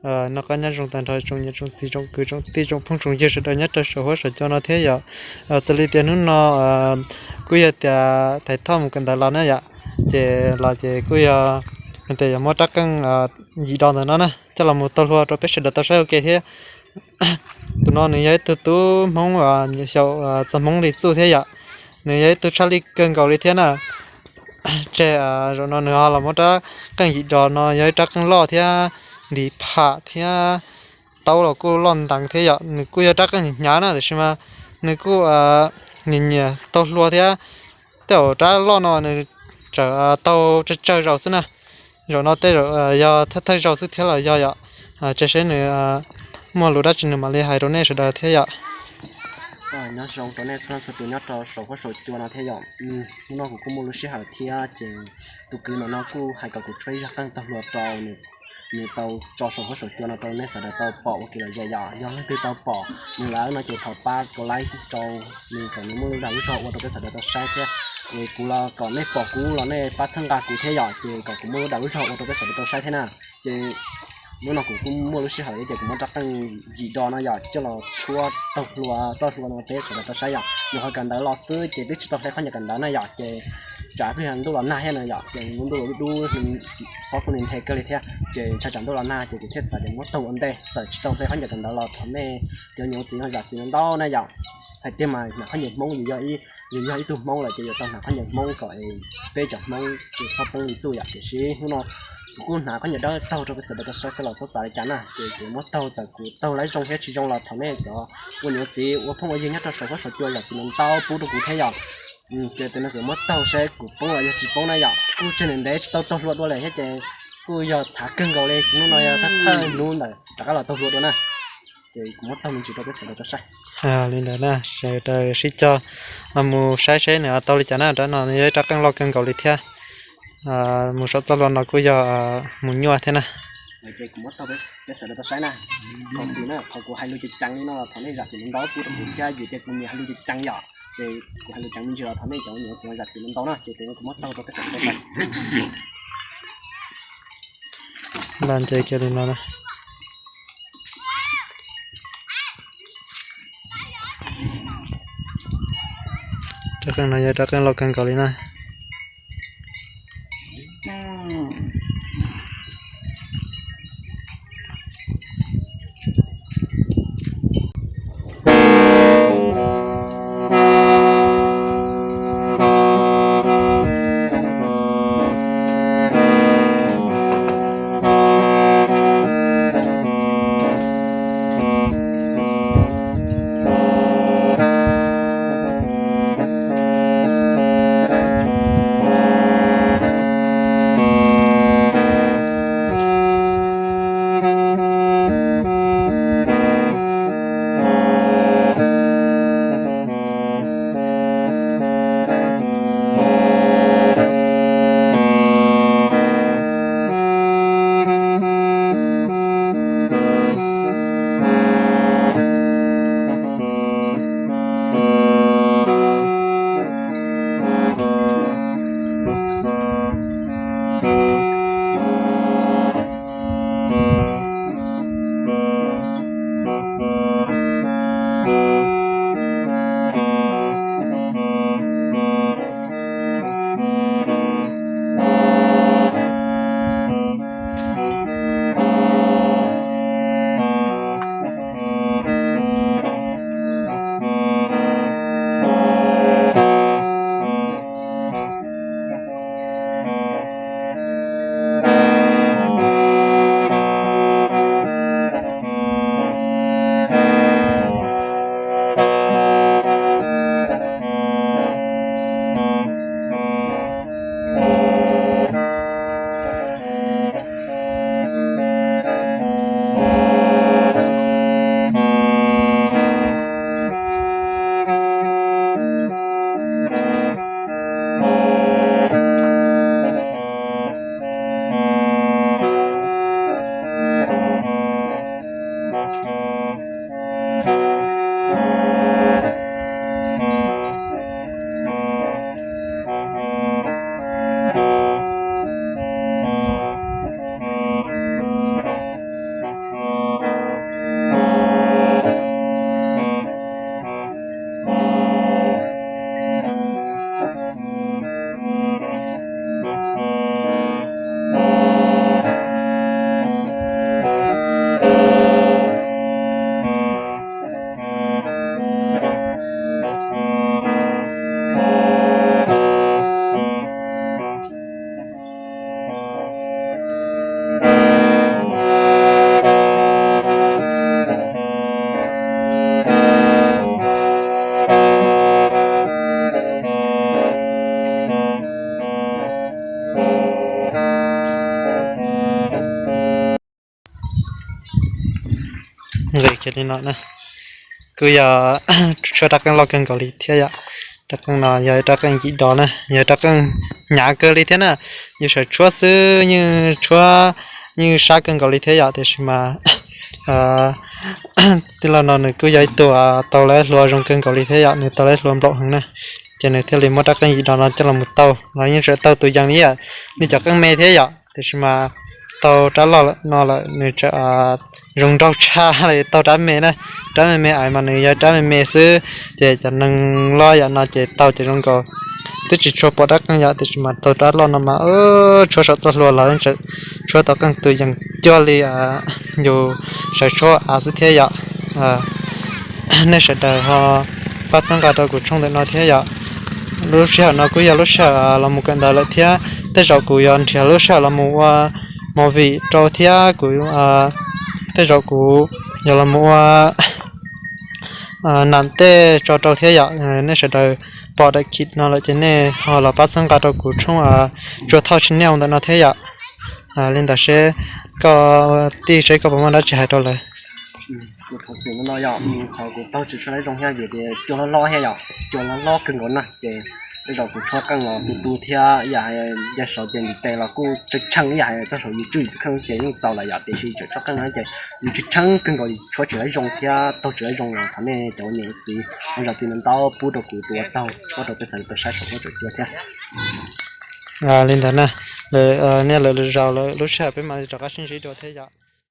Noj qab nyob zoo tag nrho tsoom niam tsoom txiv tsoom kwv tsoom tij tsoom phooj tsoom ywg sawv daws nyob rau saum huab saum cua no thiab yom. Xws li tias hnub no kuj yog tias thaiv thoj mus kawm ntawv los na yom, ces los ces kuj yog tias yuav muab rab qeej yim do ntawm no na coj los mus taug hlua rau peb sawv daws tau saib ua ke thiab. Tus no nws yog ib tug tub Hmoob nyiam xyaum txog Hmoob li txuj thiab yom. Nws yog ib tug tshaj lij kawg nkaus li thiab na. Tseg zaum no nws ho los muab rab qeej yim do no yog ib rab qeej loj thiab ntiv pham thiab taub los kuj loj nteev thiab yom. Nws kuj yog rab qeej hnyav na tiam sis mas nws kuj nyiam nyiam taug hlua thiab. Tej zaum rab loj no nws tseem taug tsawg tsawg zaus xwb na. Zaum no tej zaum yog thawj thawj zaus xwb thiab los yog yom. Ces seb nws muaj lus dab tsi nws mam li hais rau nej sawv daws thiab yom. Nyob zoo rau nej txhua leej txhua tus nyob rau saum huab saum cua no thiab yom. Hnub no kuv kuj muaj lub sij hawm thiab ces tus kwv ntawm no kuj hais kom kuv tshuab ib zaj qeej taug hlua rau nws tau tso saum huab saum cua no rau nej sawv daws tau pom ua kev lom zem yom. Yog leej twg tau pom nws lawm no ces thov pab kom like rau nws kom nws muaj lub dag lub zog ua rau peb sawv daws tau saib thiab. Es kuv los kom nej pom kuv los nej pab txhawb nqa kuv thiab yom, ces kom kuv muaj lub dag lub zog ua rau peb sawv daws tau saib thiab na. Ces hnub no kuv kuj muaj lub sij hawm thiab ces kuv muab rab qeej yim do no yom coj los tshuab taug hlua txoj hlua no peb sawv daws tau saib yom. Nws ho kawm ntawv los xwb ces twb tsis tau hle qhov ncauj kawm ntawv na yom, ces tsam pliag ntuj los nag thiab no yom, ces lub ntuj los dub dub, xob kuj li nthe kawg li thiab ces ntshai tsam ntuj los nag ces kuv thiaj xav tias muab taug ua ntej txawm tsis tau hle qhov ncauj kawm ntawv los thov nej cov niam txiv no zam txim ntau na yom. Txhais tiag mas hnav khaub ncaws Hmoob yus yog ib yus yog ib tug Hmoob lawm ces yuav tau hnav khaub ncaws Hmoob kom es peb cov Hmoob tsis txhob poob li txuj yom. Tiam sis hnub no kuv kuj hnav khaub ncaws dawb taug rau peb sawv daws tau saib xwb los xob xav li cas na, ces kuv muab taug txawm kuv taug laib zoo thiab tsis zoo los thov nej cov ua niam ua txiv ua phooj ua ywg nyob rau saum huab saum cua zam txim ntau pub rau kuv thiab yom. Ces tus no kuv muab taug saib kuv poob los yog tsis poob na yom, kuj tseg ntev ntev tsis tau taug hlua dua lawm thiab ces kuj yog txhav kawg nkaus li. Hnub no yog thawj thawj hnub ntawm rov qab los taug hlua dua na. Ces kuv muab taug me ntsis rau peb sawv daws tau saib. Li ntawd na, sawv daws sib cog los mus saib seb nws taug li cas na. Rab no nws yog ib rab qeej loj kawg nkaus li thiab. Mus saum txoj hlua no kuj yog mus nyuaj thiab na. Ces kuv muab taug peb sawv daws tau saib na. Thaum kuv hais lus ceev ceev li no los thov nej zam txim ntau pub rau kuv thiab vim tias kuv nyiam hais lus ceev ceev yom. Ces kuv hais lus ceev me ntsis los thov nej cov niam txiv zam txim ntau na. Ces tus no kuv muab taug rau peb sawv daws tau saib. Nce kiag li no na. Rab qeej no yog rab qeej loj kawg nkaus li na. nqis kiag li no na. Kuj yog tshuab rab qeej loj kawg nkaus li thiab yom. Rab qeej no yog rab qeej yim dos na, yog rab qeej hnyav kawg li thiab na. Yus sawv tshuab xwb yeej tshuab, yeej sab kawg nkaus li thiab yom, tiam sis mas tij laug no nws kuj yog ib tug tau lawv hluas zoo kawg nkaus li thiab yom, nws tau lawv hluas nplaum heev na. Ces nws thiaj li muab rab qeej yim dos no coj los mus tau, los yeej tseem tau tus yees li yom, nws cov qeej me thiab yom, tiam sis mas tau rab loj no lawm nws tseem zoo nraug tshaj li tau rab me na. Rab me me ais mas nws yog rab me me xwb, ces cov neeg loj yam no ces tau ces zoo nkaus twb tsis tshua pom rab qeej yom, tiam sis mas tau rab loj no mas tshuab saum txoj hlua los tseem tshuab tau qeej tus yees cuag li yus sawv tshuab av xwb thiab yom. Nej sawv daws ho pab txhawb nqa rau kuv tshooj ntawm no thiab yom. Lub sij hawm no kuj yog lub sij hawm los mus kawm ntawv lawm thiab, tej zaum kuv yuav nrhiav lub sij hawm los mus ua movie rau thiab kuv, tej zaum kuv yuav los mus ua nam tej tso rau thiab yom. Nej sawv daws pom daim khiv no lawm ces nej ho los pab txhawb nqa rau kuv tshooj Tsuas Thoj channel ntawm no thiab yom. Li ntawd seb koj tij seb koj puas muaj dab tsi hais rau lawv. Kuv thov xwm no yom, qhov kuv taug tsis tshua zoo thiab vim tias cua hlob hlob thiab yom, cua hlob hlob kawg nkaus na ces tej zaum kuv tshuab qeej los tu tu thiab ib yam hais, yog saum ces ntiv tes los kuj tshee tshee ib yam hais txog saum YouTube tus kheej ces yeej txaus lawm yom, tiam sis tseem tshuab qeej no ces nws tshee tshee kawg nkaus li tshuab tsis tau zoo thiab taug tsis tau zoo los thov nej cov ua niam ua txiv, ua zam txim ntau pub rau kuv tus uas taug tshuab rau peb sawv daws tau saib saum huab saum cua thiab. Li ntawd na, nej lawm lwm zaus lawm lub sij hawm peb mam li rov qab sib ntsib dua thiab yom.